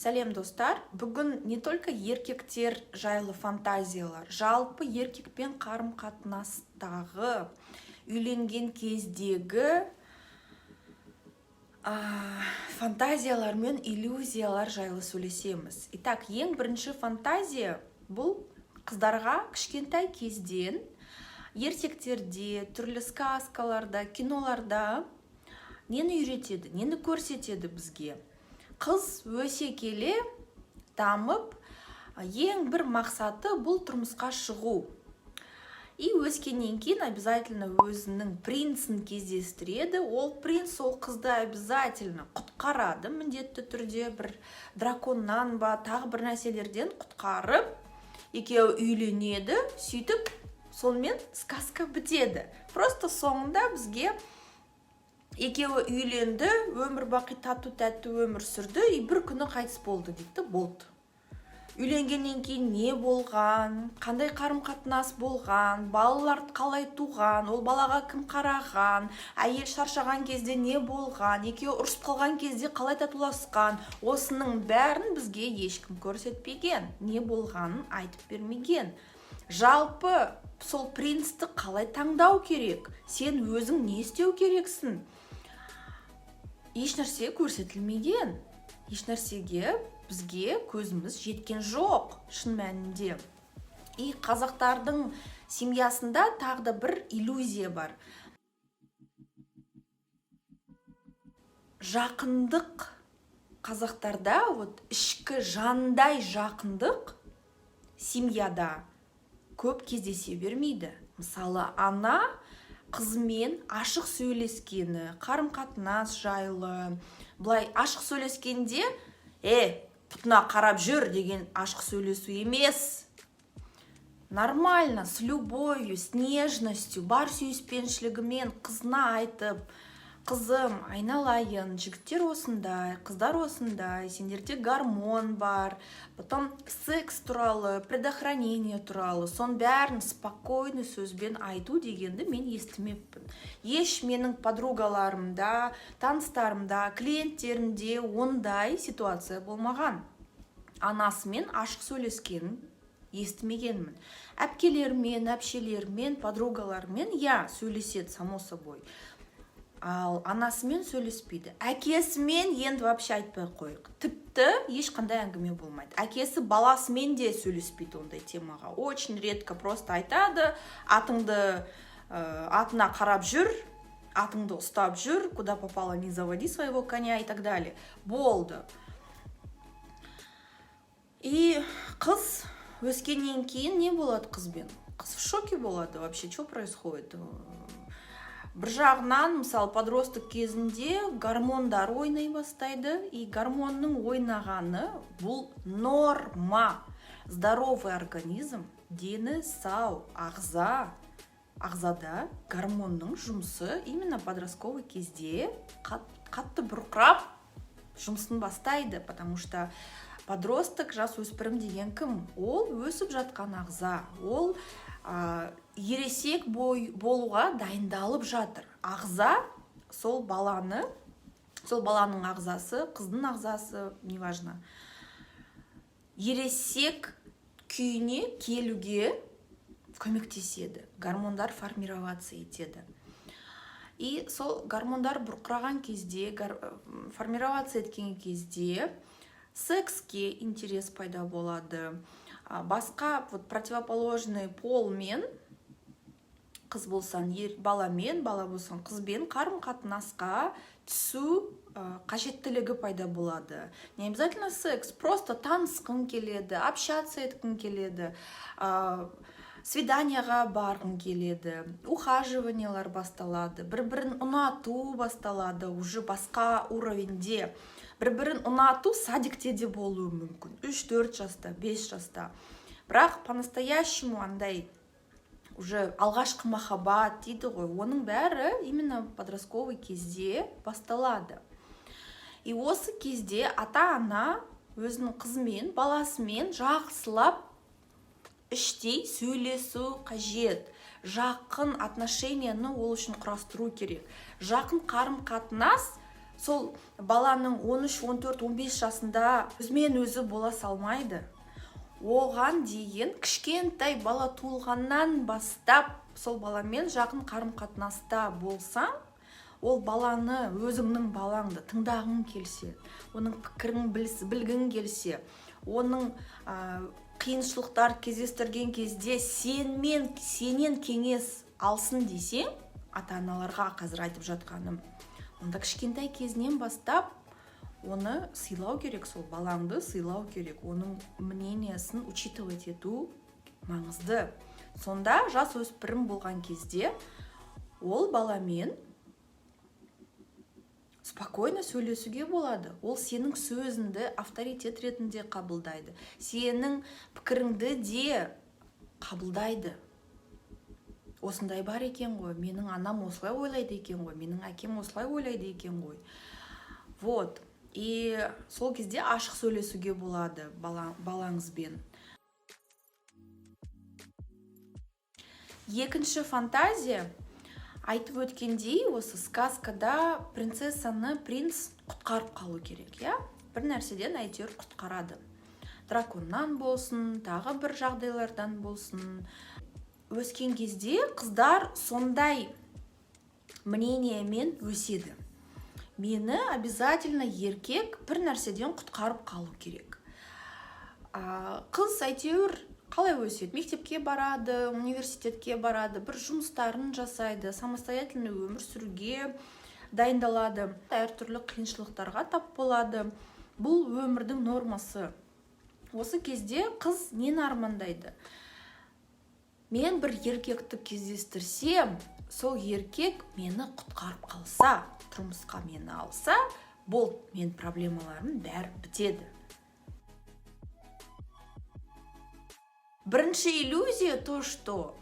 Сәлем, достар! Бүгін не только еркектер жайлы фантазиялар, жалпы еркекпен қарым қатынастағы, үйленген кездегі фантазиялар мен иллюзиялар жайлы сөйлесеміз. Итак, ең бірінші фантазия: бұл қыздарға кішкентай кезден ертектерде, түрлі сказкаларда, киноларда нені үйретеді, нені көрсетеді бізге? Қыз өсе келе, дамып, ең бір мақсаты бұл тұрмысқа шығу. И өскеннен кейін обязательно өзінің принцін кездестіреді. Ол принц ол қызды обязательно құтқарады, міндетті түрде бір драконнан ба, тағы бір нәрселерден құтқарып, екеуі үйленеді. Сөйтіп, сонымен сказка бітеді. Просто соңында бізге екеуі үйленді, өмір бақи тату тәтті өмір сүрді и бір күні қайтыс болды дейді, болды. Үйленгеннен кейін не болған, қандай қарым қатынас болған, балалар қалай туған, ол балаға кім қараған, әйел шаршаған кезде не болған, екеуі ұрысып қалған кезде қалай татуласқан, осының бәрін бізге ешкім көрсетпеген, не болғанын айтып бермеген. Жалпы сол принцті қалай таңдау керек, сен өзің не істеу керексің, ешнәрсе көрсетілмеген, ешнәрсеге бізге көзіміз жеткен жоқ шын мәнінде. И қазақтардың семьясында тағы да бір иллюзия бар: жақындық. Қазақтарда вот ішкі жандай жақындық семьяда көп кездесе бермейді. Мысалы, ана қызымен ашық сөйлескені, қарым қатынас жайлы былай ашық сөйлескенде, «Е, пұтына қарап жүр» деген ашық сөйлесу емес, нормально, с любовью, с нежностью, бар сүйіспеншілігімен қызына айтып: «Қызым, айналайын, жігіттер осындай, қыздар осындай, сендерде гормон бар», потом секс туралы, предохранение туралы, соның бәрін спокойный сөзбен айту дегенді мен естімеппін. Еш менің подругаларымда, таныстарымда, клиенттерімде ондай ситуация болмаған. Анасымен ашық сөйлескенін естімегенмін. Әпкелерімен, әпшелерімен, подругаларымен, иә, сөйлеседі, само собой, ал анасымен сөйлеспейді. Әкесімен енді вообще айтпай ақ қояйық, тіпті ешқандай әңгіме болмайды. Әкесі баласымен де сөйлеспейді ондай темаға, очень редко. Просто айтады: «Атыңды, атына қарап жүр, атыңды ұстап жүр, куда попало не заводи своего коня» и так далее. Болды. И қыз өскеннен кейін не болады қызбен? Қыз в шоке болады: вообще что происходит? Бір жағынан, мысалы, подросток кезінде гормондар ойнай бастайды, и гормонның ойнағаны бұл норма. Здоровый организм, дені сау ағза, ағзада гормонның жұмысы именно подростковый кезде қатты бұрқырап жұмысын бастайды, потому что подросток, жасөспірім деген кім? Ол өсіп жатқан ағза, ол ересек болуға дайындалып жатыр ағза. Сол баланы, сол баланың ағзасы, қыздың ағзасы, неважно, ересек күйіне келуге көмектеседі, гормондар формироваться етеді. И сол гормондар бұрқыраған кезде, формироваться еткен кезде секске интерес пайда болады. Басқа вот противоположный полмен, қыз болсаң ер баламен, бала болсаң қызбен қарым қатынасқа түсу қажеттілігі пайда болады. Не обязательно секс, просто танысқың келеді, общаться еткің келеді, свиданияға барғың келеді, ухаживаниялар басталады, бір бірін ұнату басталады уже басқа уровеньде. Бір бірін ұнату садикте де болуы мүмкін, 3-4 жаста, 5 жаста, бірақ по настоящему андай уже алғашқы махаббат дейді ғой, оның бәрі именно подростковый кезде басталады. И осы кезде ата ана өзінің қызымен, баласымен жақсылап іштей сөйлесу қажет. Жақын отношенияны ол үшін құрастыру керек. Жақын қарым қатынас Сол баланың 13, 14, 15 жасында өзімен өзі бола салмайды. Оған дейін кішкентай бала туылғаннан бастап сол баламен жақын қарым-қатынаста болсаң, ол баланы, өзіңнің балаңды тыңдағың келсе, оның пікірін білгің келсе, оның қиыншылықтар кездестірген кезде сенен кеңес алсын десең, ата-аналарға қазір айтып жатқаным, онда кішкентай кезінен бастап оны сыйлау керек, сол балаңды сыйлау керек, оның мнениесін учитывать ету маңызды. Сонда жас өспірім болған кезде ол баламен спокойно сөйлесуге болады. Ол сенің сөзіңді авторитет ретінде қабылдайды, сенің пікіріңді де қабылдайды. Осындай бар екен ғой, менің анам осылай ойлайды екен ғой, менің әкем осылай ойлайды екен ғой. Вот. И сол кезде ашық сөйлесуге болады балаңызбен. Екінші фантазия, айтып өткендей, осы сказкада принцессаны принц құтқарып қалу керек, иә? Бір нәрседен әйтеуір құтқарады. Драконнан болсын, тағы бір жағдайлардан болсын. Өскен кезде қыздар сондай мнениемен өседі. Мені обязательно еркек бір нәрседен құтқарып қалу керек. Қыз әйтеуір қалай өседі? Мектепке барады, университетке барады, бір жұмыстарын жасайды, самостоятельно өмір сүруге дайындалады, әртүрлі қиыншылықтарға тап болады. Бұл өмірдің нормасы. Осы кезде қыз нені армандайды? Мен бір еркекті кездестірсем, сол еркек мені құтқарып қалса, тұрмысқа мені алса, болды, мен проблемаларым бәрі бітеді. Бірінші иллюзия то, что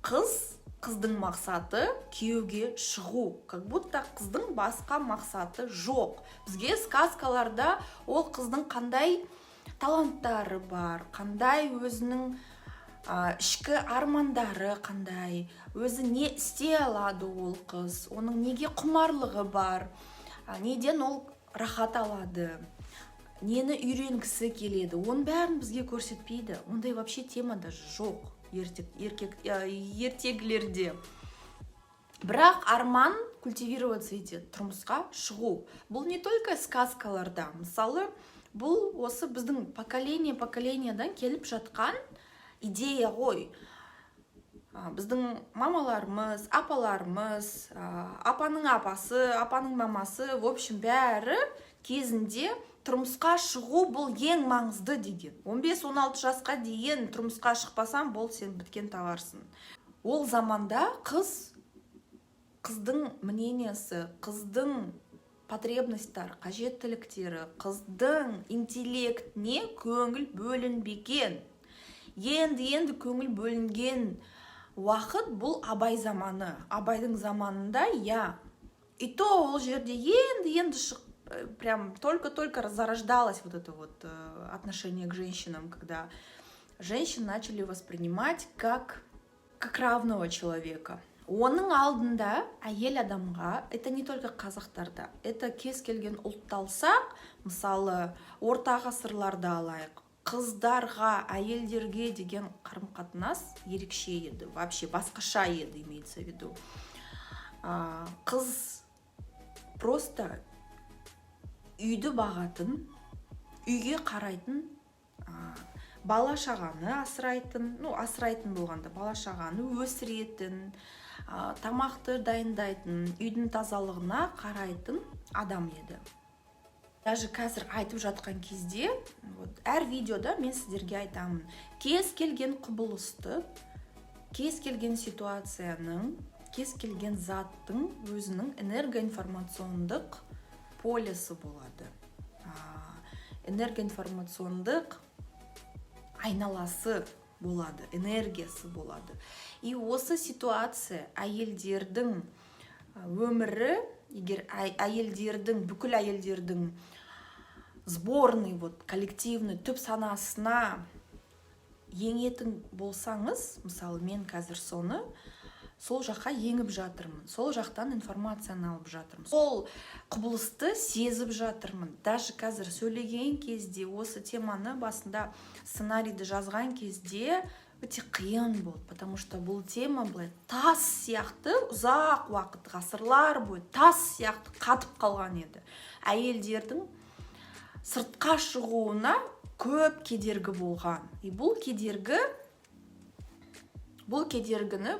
қыздың мақсаты күйеуге шығу, как будто қыздың басқа мақсаты жоқ. Бізге сказкаларда ол қыздың қандай таланттары бар, қандай өзінің ішкі армандары қандай, өзі не істей алады ол қыз, оның неге құмарлығы бар, неден ол рахат алады, нені үйренгісі келеді, оның бәрін бізге көрсетпейді. Ондай вообще тема даже жоқ ертегілерде. Бірақ арман культивироваться етеді, тұрмысқа шығу. Бұл не только сказкаларда, мысалы, бұл осы біздің поколение-поколениядан келіп жатқан идея ғой. Біздің мамаларымыз, апаларымыз, апаның апасы, апаның мамасы, в общем, бәрі кезінде тұрмысқа шығу бұл ең маңызды деген. 15-16 жасқа дейін тұрмысқа шықпасаң, бол, сен біткен товарсың. Ол заманда қыздың мнениесі, қыздың потребностьтары, қажеттіліктері, қыздың интеллектіне көңіл бөлінбеген. Енді-енді көңіл бөлінген уақыт бұл Абай заманы. Абайдың заманында, я. И то ол жерде енді-енді прям только-только зарождалось вот это вот отношение к женщинам, когда женщин начали воспринимать как равного человека. Оның алдында әйел адамға, это не только қазақтарда, это кез келген ұлтты алсақ, мысалы, орта ғасырларды алайық, қыздарға, әйелдерге деген қарым-қатынас ерекше еді, вообще басқаша еді, имеется в виду. Қыз просто үйді бағатын, үйге қарайтын, бала шағаны асырайтын, ну, асырайтын болғанда бала шағаны өсіретін, тамақты дайындайтын, үйдің тазалығына қарайтын адам еді. Даже қазір айтып жатқан кезде, вот, әр видеода мен сіздерге айтамын, кез келген құбылысты, кез келген ситуацияның, кез келген заттың өзінің энергоинформациондық полесі болады, энергоинформациондық айналасы болады, энергиясы болады. И осы ситуация әйелдердің өмірі, егер әйелдердің, бүкіл әйелдердің сборный, вот, коллективный түп санасына енетін болсаңыз, мысалы, мен қазір соны Сол жаққа еңіп жатырмын, сол жақтан информацияны алып жатырмын, сол құбылысты сезіп жатырмын. Даже қазір сөйлеген кезде, осы теманы басында сценарийді жазған кезде өте қиын болды, потому что бұл тема былай тас сияқты ұзақ уақыт, ғасырлар бойы тас сияқты қатып қалған еді. Әйелдердің сыртқа шығуына көп кедергі болған. И бұл кедергіні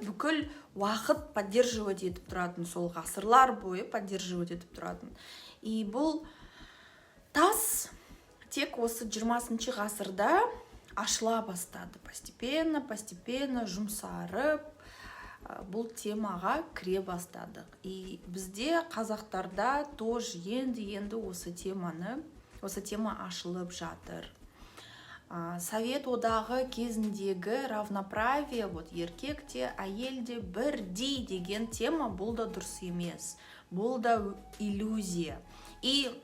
бүкіл уақыт поддерживать етіп тұратын, сол ғасырлар бойы поддерживать етіп тұратын. И бұл тас тек осы 20 ғасырда ашыла бастады. Постепенно, постепенно жұмсарып, бұл темаға кіре бастадық. И бізде, қазақтарда, тоже енді-енді осы тема ашылып жатыр. Совет одағы кезіндегі равноправие, вот еркек те, әйел де бірдей деген тема, бұл да дұрыс емес, бұл да иллюзия. И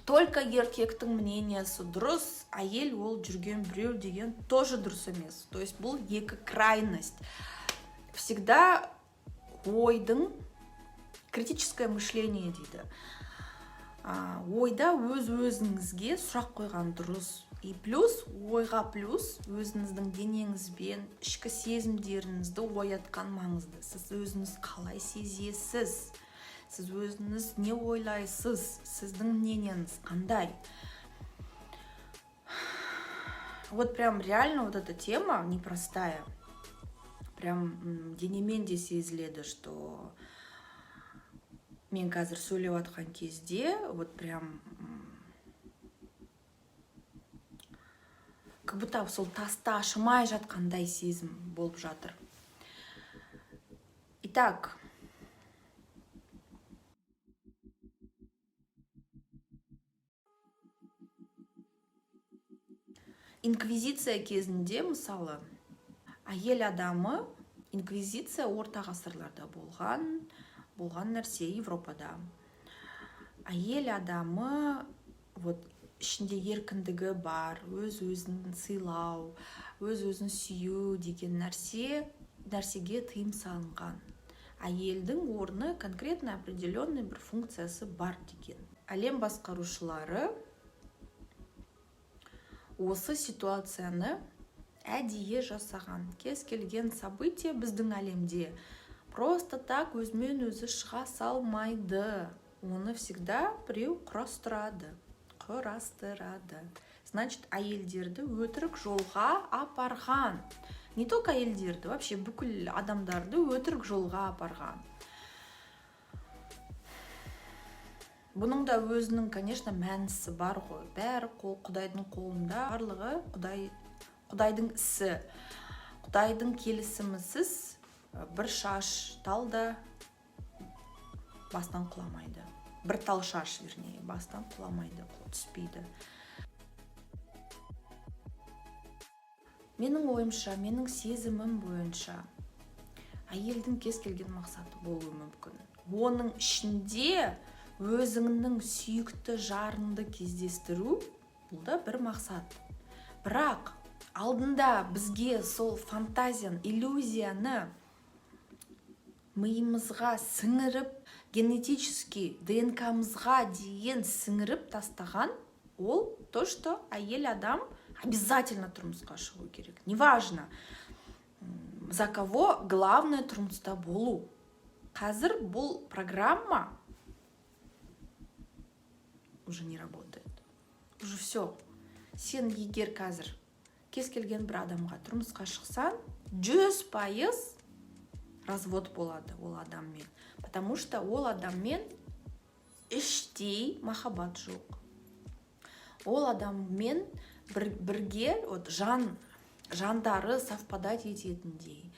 только еркектің мнениесі дұрыс, әйел ол жүрген біреу деген тоже дұрыс емес. То есть бұл екі крайность. Всегда ойдың критическое мышление дейді. Ойда өз өзіңізге сұрақ қойған дұрыс. И плюс ойға, плюс өзіңіздің денеңізбен ішкі сезімдеріңізді оятқан маңызды. Сіз өзіңіз қалай сезесіз? Сіз өзіңіз не ойлайсыз? Сіздің мнениеңіз қандай? Вот прям реально вот эта тема непростая. Прям денемен де сезіледі, что мен қазір сөйлеп жатқан кезде вот прям как будто сол тасты ашымай жатқандай сезім болып жатыр. Итак, инквизиция кезінде, мысалы, әйел адамы, инквизиция орта ғасырларда болған нәрсе Европада. Әйел адамы вот ішінде еркіндігі бар, өз өзін сыйлау, өз өзін сүю деген нәрсеге тыйым салынған. Әйелдің орны конкретно определенный бір функциясы бар деген. Әлем басқарушылары осы ситуацияны әдейі жасаған. Кез келген событие біздің әлемде просто так өзімен өзі шыға салмайды. Оны всегда біреу құрастырады. Құрастырады. Значит, әйелдерді өтірік жолға апарған. Не только әйелдерді, вообще бүкіл адамдарды өтірік жолға апарған. Бұның да өзінің, конечно, мәнісі бар ғой. Бәрі Құдайдың қолында, барлығы Құдайдың ісі. Құдайдың келісімісіз бір шаш тал да бастан құламайды. Бір тал шаш, вернее, бастан құламайды, түспейді. Менің ойымша, менің сезімім бойынша әйелдің кез келген мақсаты болуы мүмкін. Оның ішінде өзіңнің сүйікті жарыңды кездестіру, бұл да бір мақсат. Бірақ алдында бізге сол фантазияны, иллюзияны миымызға сіңіріп, генетический ДНК-мызға дейін сіңіріп тастаған, ол то, что әйел адам обязательно тұрмысқа шығу керек. Неважно, за кого, главное тұрмыста болу. Қазір бұл программа уже не работает. Уже все. Сен егер қазір кез келген бір адамға тұрмысқа шықсаң, 100% развод болады ол адаммен. Потому что ол адаммен іштей махаббат жоқ. Ол адаммен бірге вот жандары совпадать ететіндей,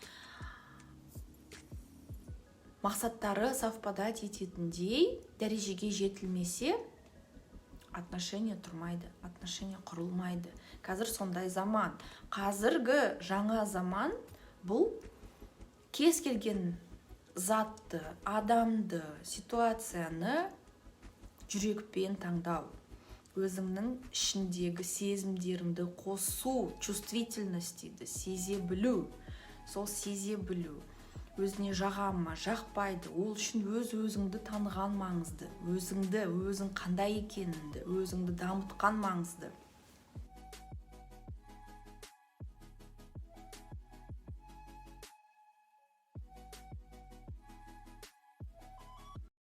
мақсаттары совпадать ететіндей дәрежеге жетілмесе, отношения тұрмайды, отношения құрылмайды. Қазір сондай заман. Қазіргі жаңа заман бұл кез келген затты, адамды, ситуацияны жүрекпен таңдау. Өзіңнің ішіндегі сезімдеріңді қосу, чувствительность дейді, сезе білу. Сол сезе білу. Өзіне жаға ма, жақпайды. Ол үшін өз өзіңді таныған маңызды, өзіңді, өзің қандай екеніңді, өзіңді дамытқан маңызды.